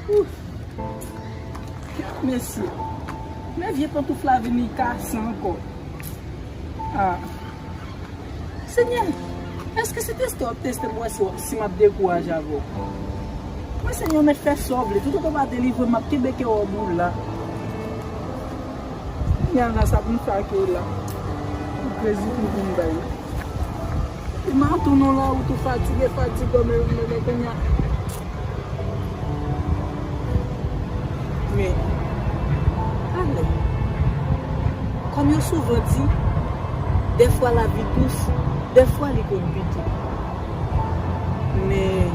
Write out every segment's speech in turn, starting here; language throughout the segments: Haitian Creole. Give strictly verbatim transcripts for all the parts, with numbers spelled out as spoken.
Ouf! Mesye, men vye pantouf la vini kase ankò. Ah. Senyè, èske se teste w ap teste m pou wè si w ap, si m ap dekouraje avè w? Mwen, Senyè, ou mèt fè sa w vle. Toutotan w pa delivre m, m ap kenbe kè w bou la. Kounya la, sa pou m fè ak yo la? Ou krezi pou m bay. Ou mantounen w la, ou tou fatige, fatige, men, men, men kounya. Men, talè, kòm yo souvan di, dèfwa lavi dous, dèfwa li konn pike. Men,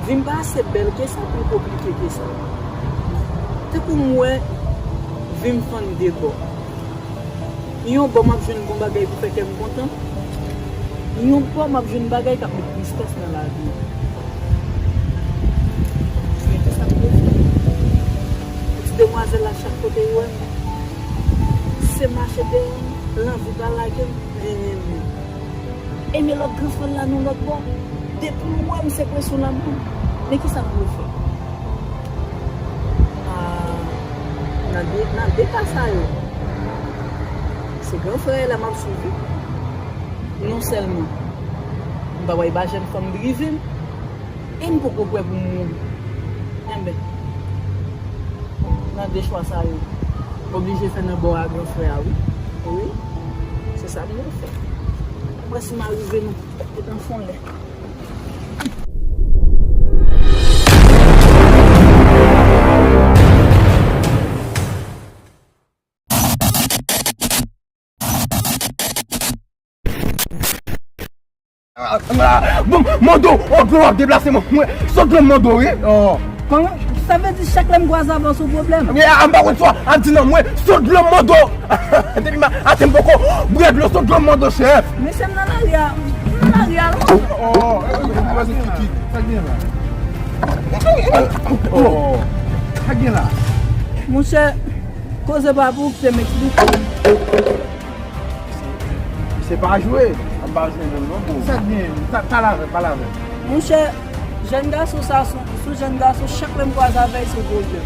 vi m pa ase bèl ke sa pou l konplike ke sa. Tankou m wè vi m fann de bò. Yon bò m ap jwenn bon bagay pou fè kè m kontan, yon bò m ap jwenn bagay k ap met tristès nan lavi m. Men kisa m te fè? Ti demwazèl la, chak kote l wè m, se mache dèyè m, l anvi pa lage m, li renmen m. E men lòt gran frè l la nan lòt bò. Depi l wè m, se presyon l ap ban m. Men kisa m dwe fè? Ah, nan de, nan de ka sa yo, se gran frè la m ap swiv wi. Non sèlman m pa wè l pa janm fanm drive m, e m poko prè pou m mouri. Enben, nan de chwa sa yo, m oblije fè nan bò a gran frè a wi. Wi, se sa m dwe fè. Mwen si m a rive nou, e tan fon lè. Ah, ah, bon, Mando, o dlo ap deplase mwen. Mwen, sot dlo Mando, wi. Oh. Kòman? Sa vle di chak lè m kwaze avè w se yon pwoblèm? Wi, a, m pa konn sa, ap di nan mwen, sot dlo Mando. Depi ma, ate m poko bwè dlo, sot dlo Mando, chèf. Mesye, m nan lari a, m nan lari a, non. Oh, oh, oh, oh, oh, sa gen la? Oh, sa gen la? Monchè, koze pa pou w, se m eksplike w. Se pa jwe. Sa pa jwe menm non, bro. Sa k gen? Pa, pale avè m, pale avè m. Monchè, jèn gason sa, sou, sou jèn gason, chak lè m kwaze avè l, se pwoblèm.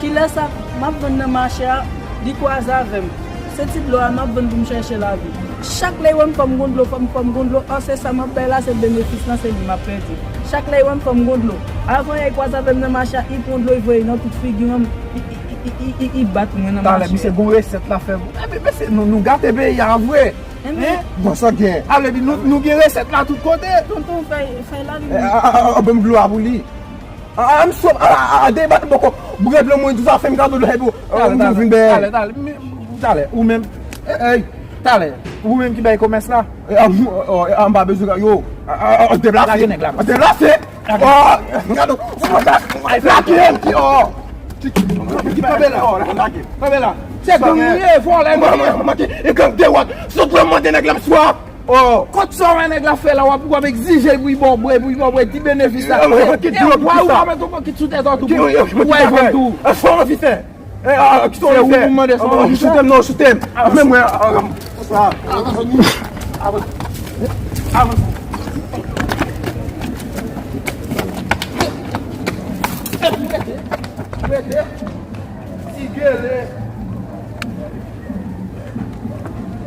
Kilè sa, m ap vann nan mache a, li kwaze avè m. Se ti dlo a m ap vann pou m chèche lavi. Chak lè l wè m fò m gon dlo, fò m, fò m gon dlo, an se sa m ap bay la, se benefis lan, se li m ap pèdi. Chak lè l wè m fò m gon dlo. Avan yè, l kwaze avè m nan mache a, li pran dlo, li voye nan tout figi m, li, li, li bat mwen nan mache a. Talè, misye gon resèt l ap fè pou. Epi, mesye, nou, nou gate peyi a vre. Hein? Bon, sa gen. A vle di nou, nou gen resèt la tout kote. Tonton, fè, fè la li. Eh, a, a, a, a, ban m dlo a pou li. A, a, m swaf, a, a, a, debat bòkò. Bwè dlo mwen, di sa fè m kado dlo, epi, a, ou vin bè. Talè, talè, talè, talè, ou menm, ey, talè, ou menm ki bay komès la. Eh, a, m, oh, oh, a, m pa bezwen, yo, a, a, a, deplase. Lage nèg la. Deplase. Oh, gade, lage m ki, oh. Kanpe la, kanpe la. Se gang ou ye, vòlè nou ye. E gang de wòt. Sot la mande nèg la m swa. Oh. Kot sa wè nèg la fè la, w ap, w ap egzije pou l ba w bwè, pou l ba w bwè, ti benefis la. E, e, e, ki dlo pou sa? Ou pa mete yon pokit sou tèt ou tou. Ou wè vann tou. Sa w anvi fè? Eh, ah, ah, kisa w vle fè? Ou mande sa, ou choute m, non, choute m. Men mwen, ah, ah, sa. Rete. Ti gele.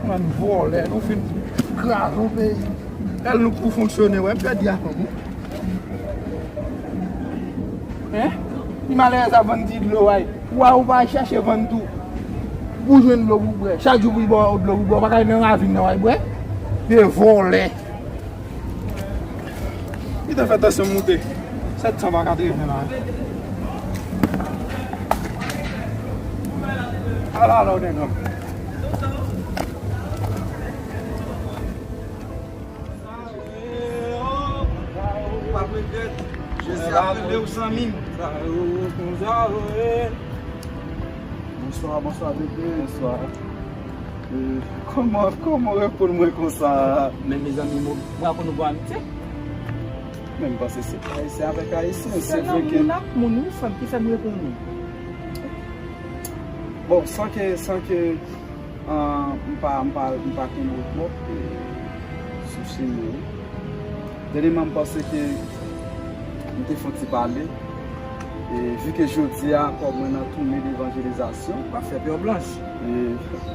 Bann vòlè, nou fin kraze yon peyi. Gade nou pou fonksyone, wè, m pèdi atann wi. Hein? Ti malerèz ap vann ti dlo a. Ou a, ou pa al chèche vann tou. Pou jwenn dlo pou bwè. Chak jou pou l ba w dlo pou bwè. Ou pa ka al nan ravin nan w al bwè. Vye vòlè. Li te fè tansyon m moute. Sèt san pa katreven la. Ala, ala, nèg la. Ou pa regrèt. Jezi ap rele w, zanmi m. Bonswa, bonswa, bebe. Bonswa. Euh, kòman, kòman w reponn mwen konsa? Men, mezanmi, mwen, mwen ak ou nou bon amitye. Men, m panse se Ayisyen avèk Ayisyen. Se vre ke moun ak moun, wi, frè m, ki fè m reponn ou. Bon, san ke, san ke Ah, m pa, m pa, m pa kenbe w twòp, e, sou chemen an. Dènyèman, m panse ke m te fè yon ti pale. E vi ke jodi a, kòm mwen nan toune devanjelizasyon, m pa fè pè blanch. E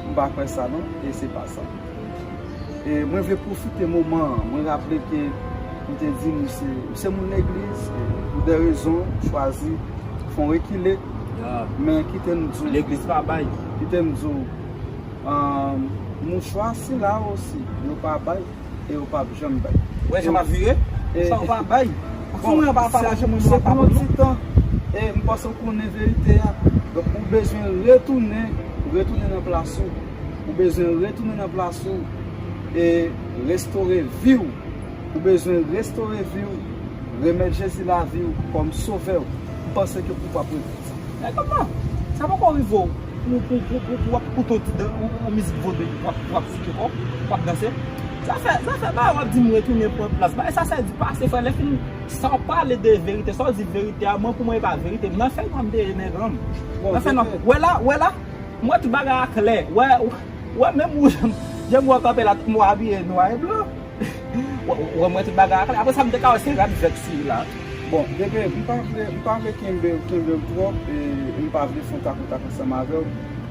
m pa kwè sa non, e se pa sa. E mwen vle pwofite moman an. Mwen raple ke m te di nou se, m se moun legliz, e pou de rezon, m chwazi fè on rekile. Men kite m di w, legliz pa bay. Kite m di w, ahn, mouchwa sila osi, yo pa bay e yo p ap janm bay. Wè jan m ap vire? Sa yo pa bay. Bon, mwen pa, pa se, lage mwen se pou yon ti tan. E m panse w konnen verite a. Donk, ou bezwen retounen, retounen nan plas ou. Ou bezwen retounen nan plas ou e restore vi w. Ou bezwen restore vi w, remèt Jezi lavi w kòm sovè w. M panse ke ou p ap regrèt sa. Men kòman? Sa poko rive w pou, pou, pou, pou, pou w ap koute yon ti dan-, yon, yon mizik vodou epi w ap, w ap fouke kò w, w ap danse? Zafè, zafè bagay w ap di m retounen pran plas. Bagay sa, sa di pase, frè. Lè fini, sa w pale de verite, sa w di verite a, mwen pou mwen e pa verite. Nan fèy nwa m te ye, nèg an m. Nan fèy nwa. Wè la, wè la, m wè tout bagay a klè. Wè, wè menm ou, jan m wè w kanpe la, tout mwen abiye nwa e blan. Wè, wè, mwen tout bagay a klè. Apre sa, m te ka wè se rad vèt sou li la. Bon, bebe, m pa vle, m pa vle kenbe, kenbe w twòp, e m pa vle fè yon takotak ansanm avè w.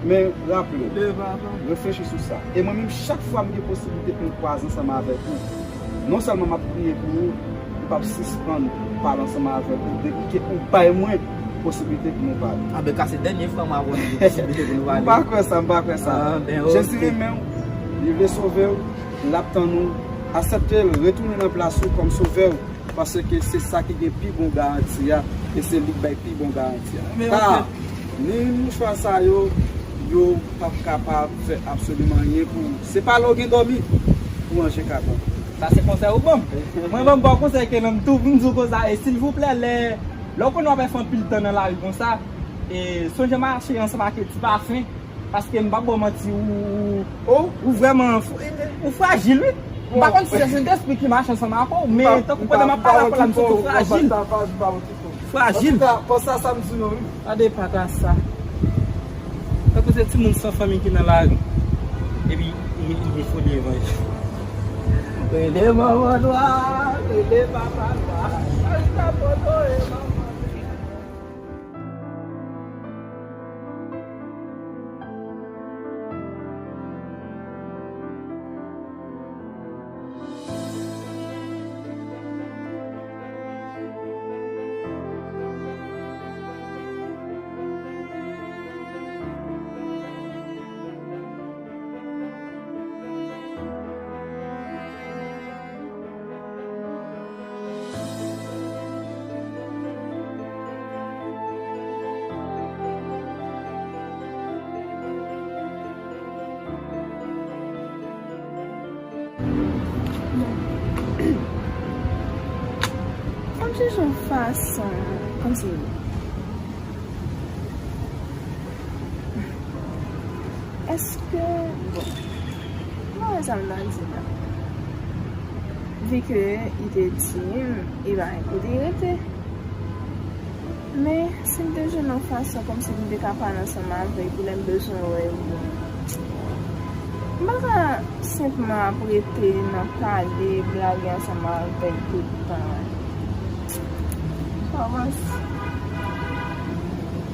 Men, raple w, reflechi sou sa. E mwen menm, chak fwa m gen posiblite pou m kwaze ansanm avèk ou, non sèlman m ap priye pou ou, m p ap sispann pale ansanm avèk ou, depi ke ou bay mwen posiblite pou nou pale. A ben, ka se dènye fwa m ap wè nou gen posiblite pou nou pale. M pa kwè sa, m pa kwè sa. Ah, ben, Jezi renmen w, li vle sove w, l ap tann ou. Aksepte l, retounen nan plas ou kòm sovè w, paske se sa ki gen pi bon garanti a, e se li k bay pi bon garanti a. Men, ta, ok. Ni mouchwa sa yo, yo p ap kapab fè absoliman anyen pou ou. Se pa lè w gen dòmi pou ranje kadò. Sa se konsèy ou ban m. Mwen ban m bon konsèy ke menm tou, m di w konsa, e silvouplè, lè, lè w konnen w ap fè anpil tan nan lari konsa, e sonje mache ansanm ak ti pafen, paske m p ap ba w manti, ou, ou, ou vrèman, ou frajil, wi. M pa konn si se Sentespri ki mache ansanm ak ou, men tankou pandan m ap pale ak ou la, m santi w frajil. Frajil. Antouka, panse a sa m di nou, wi. Gade pata sa. Tankou se timoun san fanmi ki nan lari. Epi, li, li foli evanjil. Rele manman nwa, rele papa nwa. Sa li ta poto e manman. Fò m chèche yon fason, kòmsi, èske, bon, mwen wè sa m ta di la. Vi ke li te di m, li pa gen kote rete. Men, si m te jwenn yon fason kòmsi pou m te ka pale ansanm avè l, pou lè m bezwen wè l, bon. M pa ka senpman ap rete nan pale, blage ansanm avè l tout tan. Kòmanse.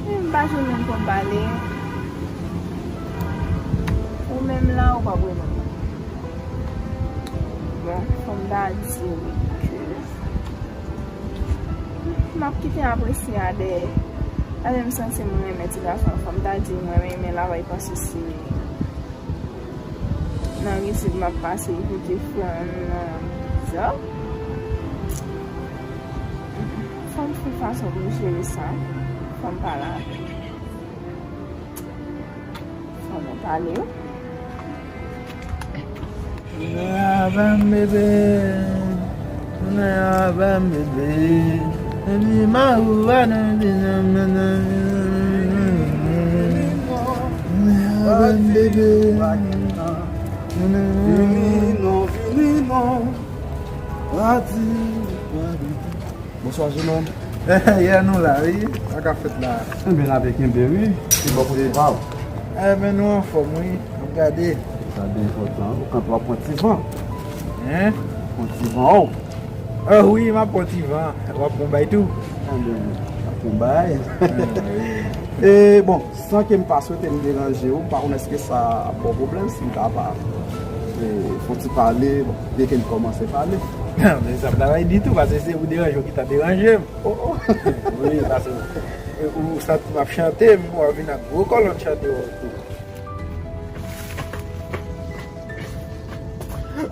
Men m pa jwenn moun pou m pale. Ou menm la, ou p ap wè moun nan. Bon, fò m ta di wi ke m ap kite apresye a dèyè. Paske m santi m renmen ti gason an. Fò m ta di mwen renmen l, pa panse se nan risid m ap pase, li pou te fè m nan zòb. Fò m fè fason pou m jere sa. Fò m pale avè l. Fò nou pale wi. Tounen avè m bebe, tounen avè m bebe. Epi ma ou pa nan di nan men nan. Tounen avè m bebe. Vini non, vini non. Pati, pati. Bonswa, jenòm. Yè nou la, wi. Sa k ap fèt la? Enben, lape kenbe, wi. Ki bò kote pa w? Enben, nou anfòm, wi. N ap gade. Sa byen enpòtan. Ou kanpe, w ap pran ti van. Hein? Pran ti van, o. Ah, wi, m ap pran ti van. W ap pran bay tou? Enben, wi. Bon bagay. E bon, san ke m pa swete m deranje w, m pa konn èske sa ap ba w pwoblèm si m ta pa, e, fè yon ti pale, bon, byen ke n kòmanse pale. Non, men sa pa travay ditou, paske se ou deranje w ki ta deranje m. Oh, oh. Wi, paske, e, ou santi m ap chante, m wè w vin ak gwo kòlonn chante w tou.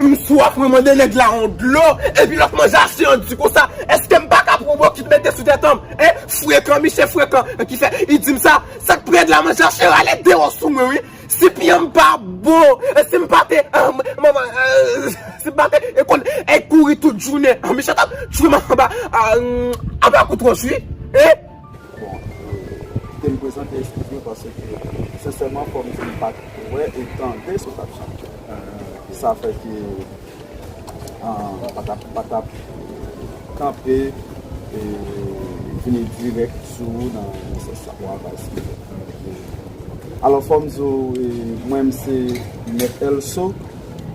M swaf, mwen mande nèg la yon dlo, epi l ap manje asye an di konsa, èske m pa ka pran bokit mete sou tèt an m? Hein? Frekan, misye frekan, ki fè, li di m sa, sa k prèd la manje asye rale dewo sou mwen, wi. Si pye m pa bon, si m pa te, ah, manman, ah, si m pa te, e konn, e kouri tout jounen, ah, misye t ap tchwe m anba, ah, anba kout wòch, wi. Hein? Bon, e, kite m prezante eskiz mwen paske, sensèman, fò m di m pa t wè e tande sa w t ap chante. Sa fè ke, ah, m pa t ap, pa t ap kanpe e vini dirèk sou ou nan, nan sans sa pou avanse. Alò, fò m di w, e, mwen, m se Mèt Èlso.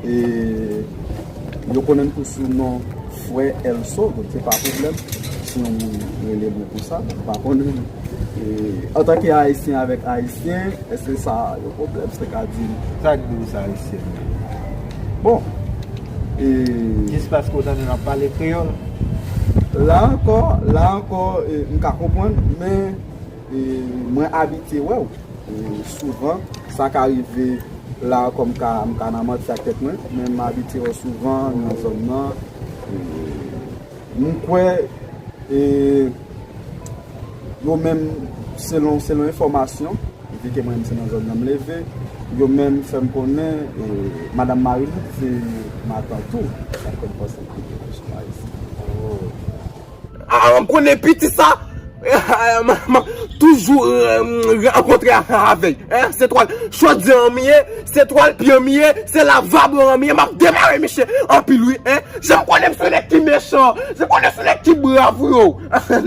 E yo konnen m tou sou non Frè Èlso, donk se pa pwoblèm si yon moun rele mwen konsa, m pa konnen. E, antanke Ayisyen avèk Ayisyen, èske sa yon pwoblèm, se ka di m? Sa k di w sa, Ayisyen? Bon. E jis paske w tande m ap pale kreyòl? La ankò, la ankò, e, m ka konprann, men, e, mwen abitye wè w. E, souvan, sa ka rive la ankò, m ka, m ka nan manti ak tèt mwen, men m abitye wè w souvan nan zòn nan. E, m kwè, e, yo menm, selon, selon enfòmasyon, vi ke mwen menm se nan zòn nan m leve, yo menm fè m konnen, e, madanm mari m se matant ou. Sa fè m panse ke sou Ayisyen. Ah, m konnen piti sa, ah, m, m ap toujou, eh, rankontre avè l. Hein? Se twal chodyè an m ye, se twal pye an m ye, se lavabo an m ye, m ap demare misye anpil, wi. Hein? Jan m konnen m se nèg ki mechan, jan m konnen m se nèg ki brav, wi, oh.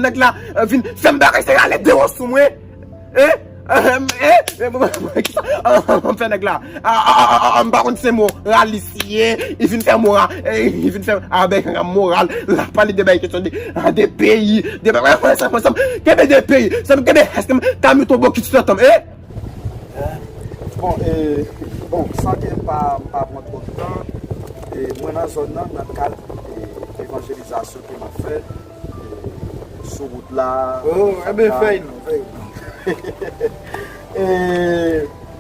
Nèg la, eh, vin fè m bagay, se rale dewo sou mwen. Hein? Ahem, eh, eh, bon, bon, kisa, ah, ah, fè nèg la? Ah, ah, ah, ah, ah, m pa konn se moralis li ye, li vin fè moral, eh, li vin fè, ah, ben, moral, la pale de bay kesyon de, ah, de peyi, de bay, mwen, sa, mwen, sa, kenbe de peyi, sa, kenbe, èske m ka mete yon bokit sou tèt an m, eh? Bon, eh, bon, san ke m pa, m pa pran twòp tan, eh, mwen nan zòn nan, nan kad, eh, evanjelizasyon ke m ap fè, eh, sou wout la, oh, sa, ebyen, sa. Fèy non, fèy non. E,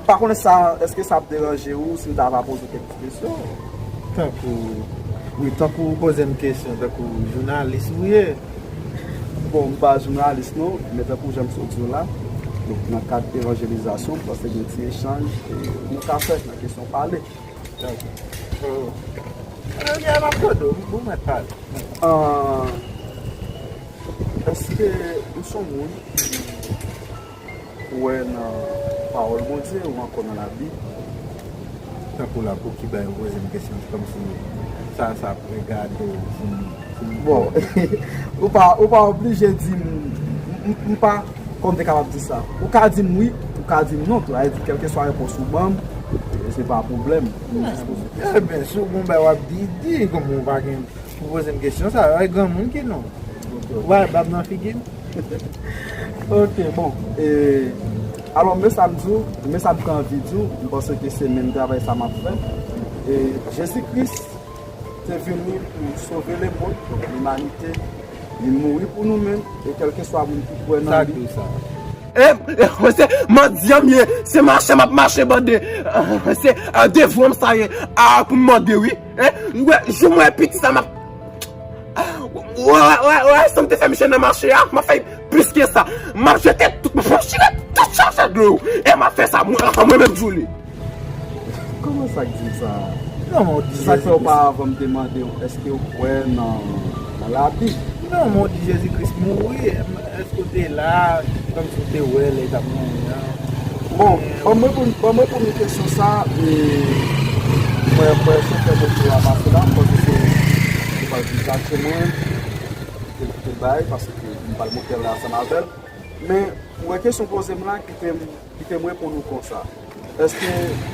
pa konnen sa, èske sa ap deranje w si m ta va poze w kèk ti kesyon? Tankou, wi, tankou w poze m kesyon, tankou jounalis ou ye. Bon, m pa jounalis non, men tankou jan m sot di w la, donk nan kad evanjelizasyon, m panse gen ti echanj, e, nou ka fè nan kesyon pale. Dakò. Oh. Ebyen, m ap tande w, ou mèt pale. Ah, èske ou se yon moun ki kwè nan pawòl Bondye ou ankò nan Labib? Tankou la, pou ki bay ou poze m kesyon, se kòmsi sa, sa ap regade w, si m, si m... Bon, ou pa, ou pa oblije di m, m, m, m pa, kòman m te kapab di sa? Ou ka di m wi, ou ka di m non tou. Sa vle di, kèlkeswa repons ou ban m, se pa pwoblèm. M jis poze kesyon. Ebyen, si w gon bagay w ap di, di, kòm ou pa gen pou poze m kesyon sa, ay granmoun ki non. Ou pa bab nan figi m. Ok, bon. E, alò, men sa m di w, men sa m te anvi di w, m panse ke se menm travay sa m ap fè. E, Jezi Kris te vini pou sove lemonn, donk limanite. Li mouri pou nou menm, e kèlkeswa moun ki kwè nan li. Sa k di w sa? E, e, se mandi an m ye, se mache m ap mache mande. E, se, e, devwa m sa ye, a, pou m mande, wi. E, ou wè, jou m wè piti sa m ap, wè, wè, wè, wè, sa m te fè misye nan mache a, m ap fè plis ke sa. M ap jete tout, m ap chire tout chache dlo yo. E m ap fè sa, mwen, mwen menm, Djoulie. Kòman sa k di w sa? Non, men w di Jezi Kris. Se sa k fè oparavan m te mande w, èske w kwè nan, nan Labib? Non, men w di Jezi Kris mouri, èske w te la, kòmsi w te wè lè l t ap mouri an? Bon, ban m reponn, ban m reponn kesyon sa, e, mwen, mwen, se fè mwen te ranmase la, m panse se, se pa vin chache mwen, kite l, kite l bay, paske m pral monte anlè ansanm avè l. Men, ou wè kesyon w poze m la, kite m, kite m reponn ou konsa. Èske,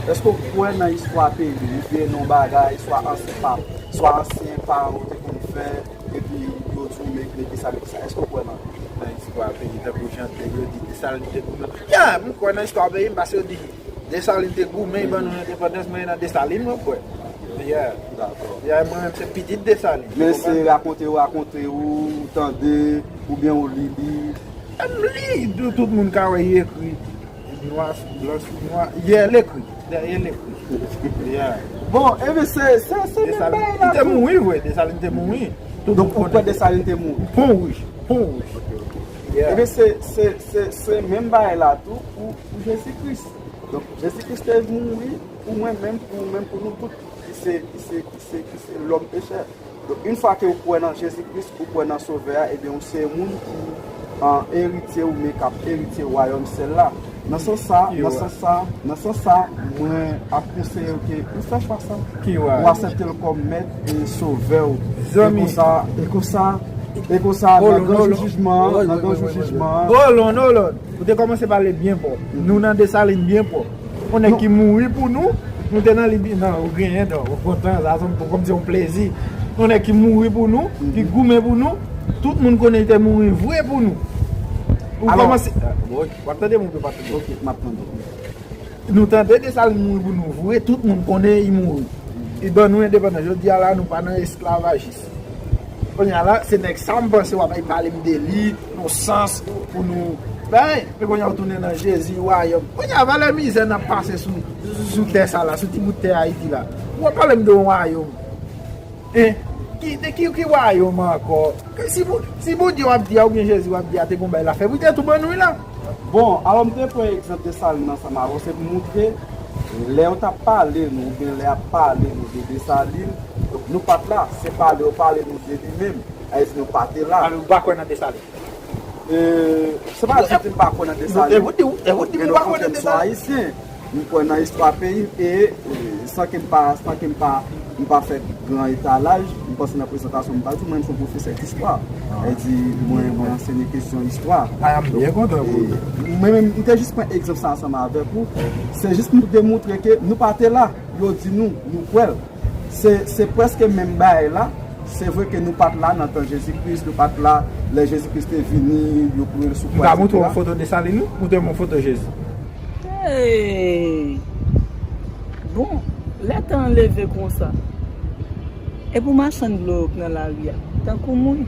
èske w kwè nan istwa peyi w, oubyen nan yon bagay, swa ansyen pa, swa ansyen paran w te konn fè, Epi yo di w, men, men kisa, men kisa. Èske w kwè nan, nan istwa peyi, tankou jan te, yo di Desalin te goumen? Ya, m kwè nan istwa peyi m, paske yo di Desalin te goumen, ban nou lendepandans, mwen nan Desalin, mwen kwè. Ya. Dakò. Ya, mwen menm se pitit Desalin. Men se rakonte yo rakonte ou, ou tande, oubyen ou li li? M li, tout, tout moun ka wè, li ekri. Nwa sou blan sou nwa. Yeah, l ekri. Yeah, l ekri. Yeah. Bon, ebyen, se, se, se menm bagay la tou. Desalin, li te mouri, vre. Desalin te mouri. Tout moun konnen. Donk, ou kwè Desalin te mouri? Pon Wouj. Pon Wouj. Ok, ok. Yeah. Ebyen, se, se, se, se menm bagay la tou pou, pou Jezi Kris. Donk, Jezi Kris te mouri pou mwen menm, pou ou menm, pou nou tout ki se, ki se, ki se, ki se lòm pechè. Donk, yon fwa ke ou kwè nan Jezi Kris, ou kwè nan Sovè a, ebyen, ou se yon moun ki, an, eritye, oubyen k ap eritye wayòm syèl la. Nan sans sa, nan sans sa, nan sans sa, mwen ap konseye w ke ou fè chwa sa. Ou aksepte l kòm mèt e sovè w. Zanmi. E konsa, e konsa, e konsa, nan gran jou jijman an, nan gran jou jijman an. Hold on, hold on. Ou te kòmanse pale byen fò. Nou nan Desalin byen fò. Yon nèg ki mouri pou nou, nou te nan li, non, ou genyen, non, ou kontan, sa se kòmsi yon plezi. Yon nèg ki mouri pou nou, ki goumen pou nou, tout moun konnen li te mouri vre pou nou. Ou kòmanse, w ap tande m oubyen w p ap tande? Ok, m ap tande. Nou tande Desalin mouri pou nou vre, tout moun konnen li mouri. Li ban nou endepandans. Jodi a la, nou pa nan esklavajis. Kounye a la, se nèg sa m panse w ap al pale m de li, nan sans pou nou. Ben, men kounye a w tounen nan Jezi, wayòm. Kounye a, valè mizè n ap pase sou, sou tè sa la, sou ti bout tè Ayiti la. W ap pale m de yon wayòm. Hein? Ki, de ki, ki wayòm ankò? Si Bon-, si Bondye w ap di a, oubyen Jezi w ap di a, te gon bagay l ap fè, pou te tou ban nou la. Bon, alò m te pran egzanp Desalin ansanm avè w, se pou moutre lè yo t ap pale nou, oubyen lè y ap pale nou de Desalin, donk nou pa t la, se pale yo pale nou de li menm, sa vle di nou pa te la. Alò, ou pa kwè nan Desalin? E, se pa di ke m pa kwè nan Desalin. E ou di, e ou di ou pa kwè nan Desalin? Gen yon konfyans sou Ayisyen. M kwè nan istwa peyi m e, e, san ke m pa, san ke m pa, m pa fè gran etalaj, m panse nan prezantasyon m pa di mwen m se yon pwofesè distwa. Sa vle di mwen, mwen ansenye kesyon istwa. A, m byen kontan pou ou. E, mwen menm, m te jis pran egzanp sa ansanm avèk ou. Se jis pou demontre ke nou pa te la. Yo di nou, nou kwè l. Se, se prèske menm bagay la. Se vre ke nou pa t la nan tan Jezi Kris, nou pa t la lè Jezi Kris te vini, yo klouwe l sou kwa, etsetera. M ka montre w yon foto Desalin, wi? Montre m yon foto Jezi. Hey! Bon, lè tan an leve konsa, e pou machann dlo yo k nan lari a, tankou mwen,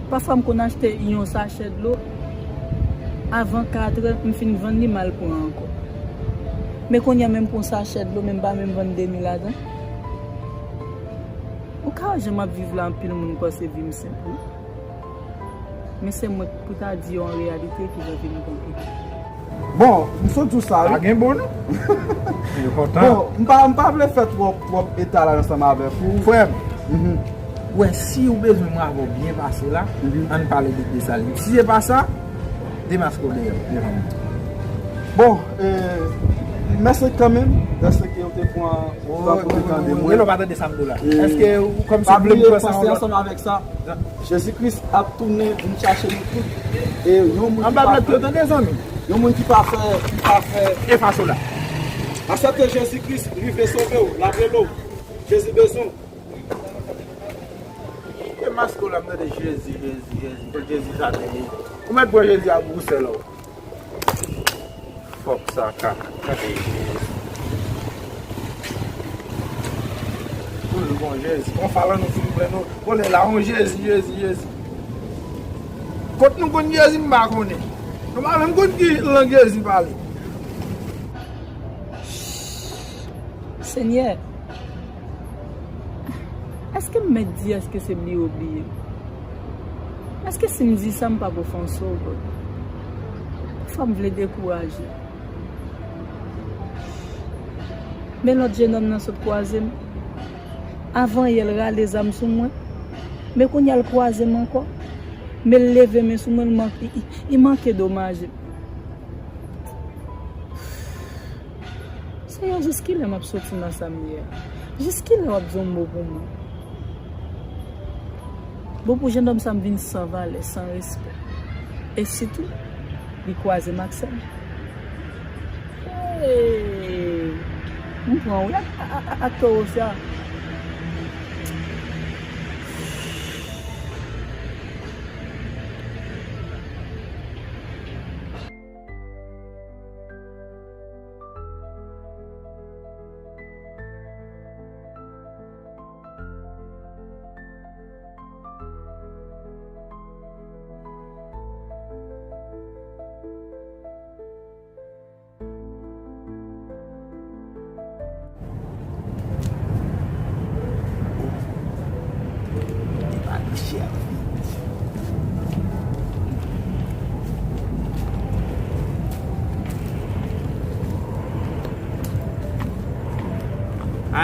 pafwa m konn achte yon sachè dlo, avan katrè, m fin vann li, m al pran ankò. Men kounye a, menm pou yon sachè dlo, men m pa menm vann de mil ladan. Ou ka wè jan m ap viv la, anpil moun panse vi m senp, wi. Men se mwen k pou ta di yo an reyalite kijan vi m konplike. Bon, m sot di w sa, wi. Pa gen bon, non. Yo kontan. Bon, m pa, m pa vle fè twòp, twòp etalaj ansanm avèk ou. Frè m, ou wè, si ou bezwen mwen avè w byen pase la, ann pale de Desalin. Si se pa sa, demaske w deyò, devan mwen. Bon, e, mèsi kanmenm, dèske ou te pran tan pou te tande mwen. Rele w pa tande sa m di w la. Èske ou kòmsi w vle m pran sa yon lòt? Pa bliye, panse ansanm avèk sa. Jezi Kris ap tounen vin chache nou tout. E yon moun ki pa fè, yon moun ki pa fè, ki pa fè. Efase w la. Aksepte Jezi Kris, li vle sove w, l ap rele w. Jezi bezwen w. Kite maske w la, m tande Jezi, Jezi, Jezi. Kot Jezi sa te ye? Ou mèt pran Jezi a gousèl ou. Fòk sa ka. Gade Jezi. Toujou gon Jezi. Gon falon nou silvouplè nou. Konnen la, on Jezi, Jezi, Jezi. Kot nou konn Jezi, m pa konnen. Nou pa menm konn ki lang Jezi pale. Senyè, èske m mèt di èske se bliye w bliye m? Èske si m di sa, m p ap ofanse w, God? Pafwa m vle dekouraje. Men lòt jennonm nan sot kwaze m. Avan yè, l rale zam sou mwen. Men kounye a, l kwaze m ankò. Men l leve men sou mwen, l mank-, li, li, li manke domaje m. Senyè, jiskilè m ap soti nan sa m ye a? Jiskilè w ap di yon mo pou mwen? Bon, pou jennonm sa m vin san valè, san respè. E sitou, li kwaze m ak sè m. Hey! M pran wi ak, ak, ak, ak towo sa.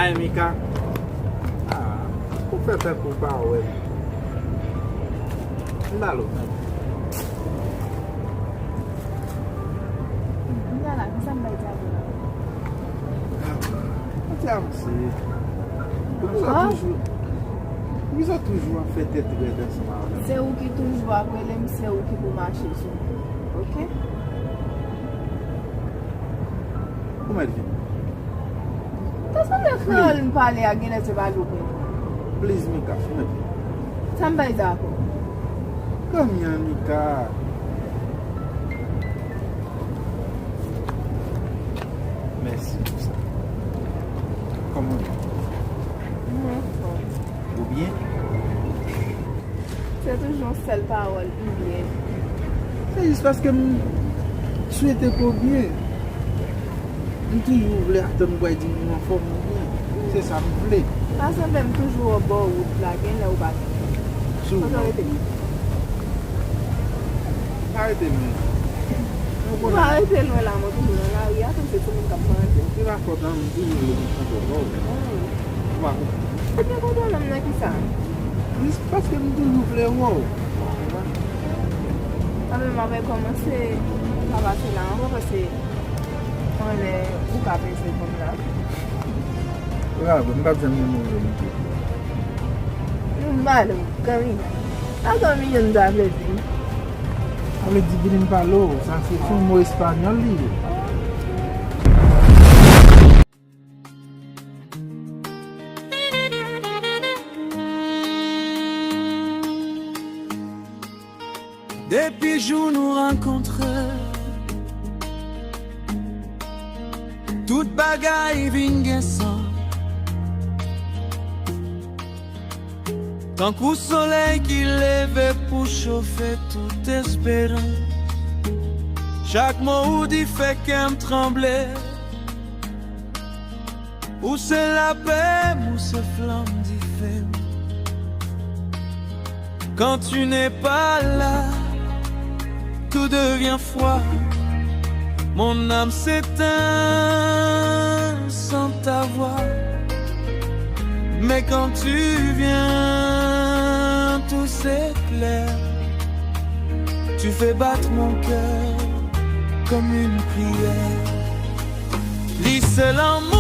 Ay, Mika. Ah, ou fè tankou w pa wè m. M ba l ou menm. M ta la, kisa m bay Diago la? Mwen te avanse. Poukisa toujou, poukisa toujou ap fè tèt rèd ansanm avè m? Se ou ki toujou ap rele m, se ou ki pou mache sou mwen. Oke? Ou mèt vini. Ta sanble kran l pale a, genlè se pa louvri. Please, Mika, ou mèt vini. Sa m bay Diago? Kanmye, Mika. Mèsi pou sa. Kòman w ye? Mwen anfòm. Ou byen? Se toujou yon sèl pawòl, ou byen. Se jis paske m swete ke w byen. M toujou vle atann ou pral di m ou anfòm ou byen. Se sa m vle. Pa sanble m toujou anbò wout la, genlè ou pa gen. Sou. Kote w rete? Pa rete lwen. Ou pa rete lwen la, mwen toujou nan lari a, tankou se timoun k ap manje. Se pa fòt an, m toujou vle konn kontwòl ou. Ou pa konprann. Ou gen kontwòl m nan kisa? Jis paske m toujou vle wè w. Sa vle m ap rekòmanse, m pa pase la ankò, paske anlè ou ka peze kòm la. Bravo, m p ap janm gen move lide. Nou malo, kanmi. A kanmi yon ta vle di. Sa vle di vini m pale w, sa se, se yon mo espanyòl li ye. Depi jou nou rankontre, tout bagay vin gen sans. Tankou solèy ki leve pou chofe tout esperans. Chak mo ou di fè kè m tranble. Ou se lapè m, ou se flanm dife m. Quand tu n'es pas là, tout devient froid. Mon âme s'éteint sans ta voix. Mais quand tu viens, tout s'éclaire. Tu fais battre mon cœur comme une prière. Li se lanmou.